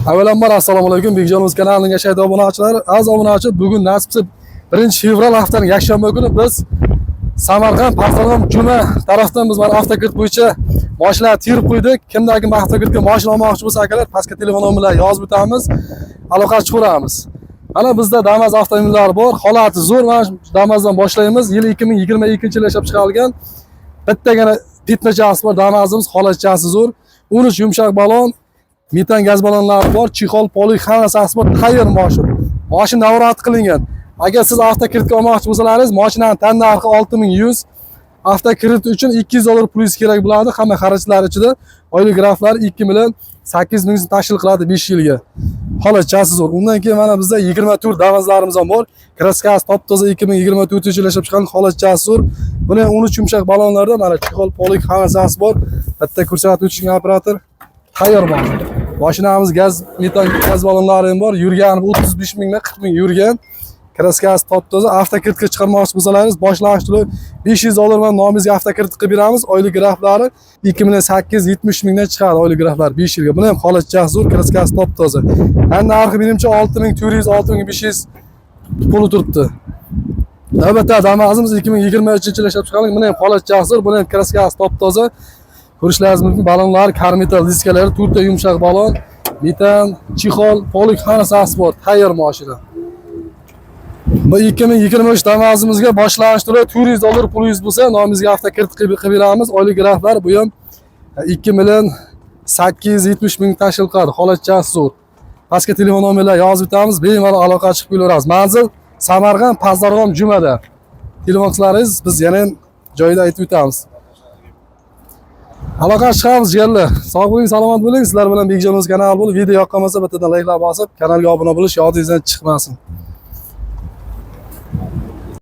Avvalambor assalomu alaykum, Bekjon kanalining yashaydi obunachilari, aziz obunachi, bugun nasib qilsa 1 fevral, haftaning yakshanba kuni biz Samarqand, Pastdarg'om, Juma tarafdan biz mana avtokredit bo'yicha mashinalar terib qo'ydik. Kimda kim avtokreditga mashina olmoqchi bo'lsa, akalar, pastga telefon nomerlarini yozib o'tamiz, aloqa chiqaramiz. Mana bizda Damas avtomobillari bor, holati zo'r. Mana shu Damasdan boshlaymiz. Yili 2022 yil ishlab chiqarilgan. Bittagina пятна chasi bor Damasimiz, holatchasi zo'r. 13 yumshoq balon, metan gaz ballonlari bor, чехол, полик, hammasi bor, tayyor mashina. Mashina наворот qilingan. Agar siz avtokreditga olmoqchi bo'lsalaringiz, mashinani tan narxi 6100, avtokredit uchun 200 dollar pulingiz kerak bo'ladi, hamma xarajatlar ichida. Oylik graflar 2 million 8 ming so'm tashkil qiladi 5 yilga. Holatchasi zo'r. Undan keyin mana bizda 24 Damaslarimiz ham bor. Краска si top toza, 2024 yil ishlab chiqqan, holatchasi zo'r. Buni 13 yumshoq ballonlarda, mana чехол, полик, hammasi bor. Bitta ko'rsatib o'tishgan operator, tayyor mashina. Mashinamiz gaz, metan gaz ballonlari ham bor. Yurgani 35 mingdan 40 ming yurgan. Краска si top toza. Avtokreditga chiqarmoqchi bo'lsalaringiz, boshlang'ich to'lov 500 dollar bilan nomingizga avtokredit qilib beramiz. Oylik graflari 2 million 870 mingdan chiqadi oylik graflar 5 yilga. Buni ham holatchasi zo'r, краска si top toza. Tan narxi menimcha 6400, 6500 puli turibdi. Navbatda Damasimiz 2023 yil ishlab chiqarilgan. Buni ham holatchasi zo'r, buni ham краска si top toza. Ko'rishlaringiz mumkin, ballonlar, karmetal diskalari, to'rtta yumshoq ballon, metan, чехол, полик, hammasi bor, tayyor mashina. Bu 2023 Damasimizga boshlang'ich to'lov 400 dollar pulingiz bo'lsa, nomingizga avtokredit qilib beramiz. Oylik graflar bu ham 2 million 870 ming tashkil qiladi. Holatchasi zo'r. Pastga telefon nomerlar yozib o'tamiz, bemalol aloqa chiqib kelaveramiz. Manzil Samarqand, Pastdarg'om, Jumada. Telefon qilsalaringiz, biz yana joyida aytib o'tamiz. Aloqa chiqamiz, jigarlar. Sog' bo'ling, salomat bo'ling. Sizlar bilan Bekjon o'z kanali bo'lib, video yoqqan bo'lsa, bittadan layklar bosib, kanalga obuna bo'lish yodingizdan chiqmasin.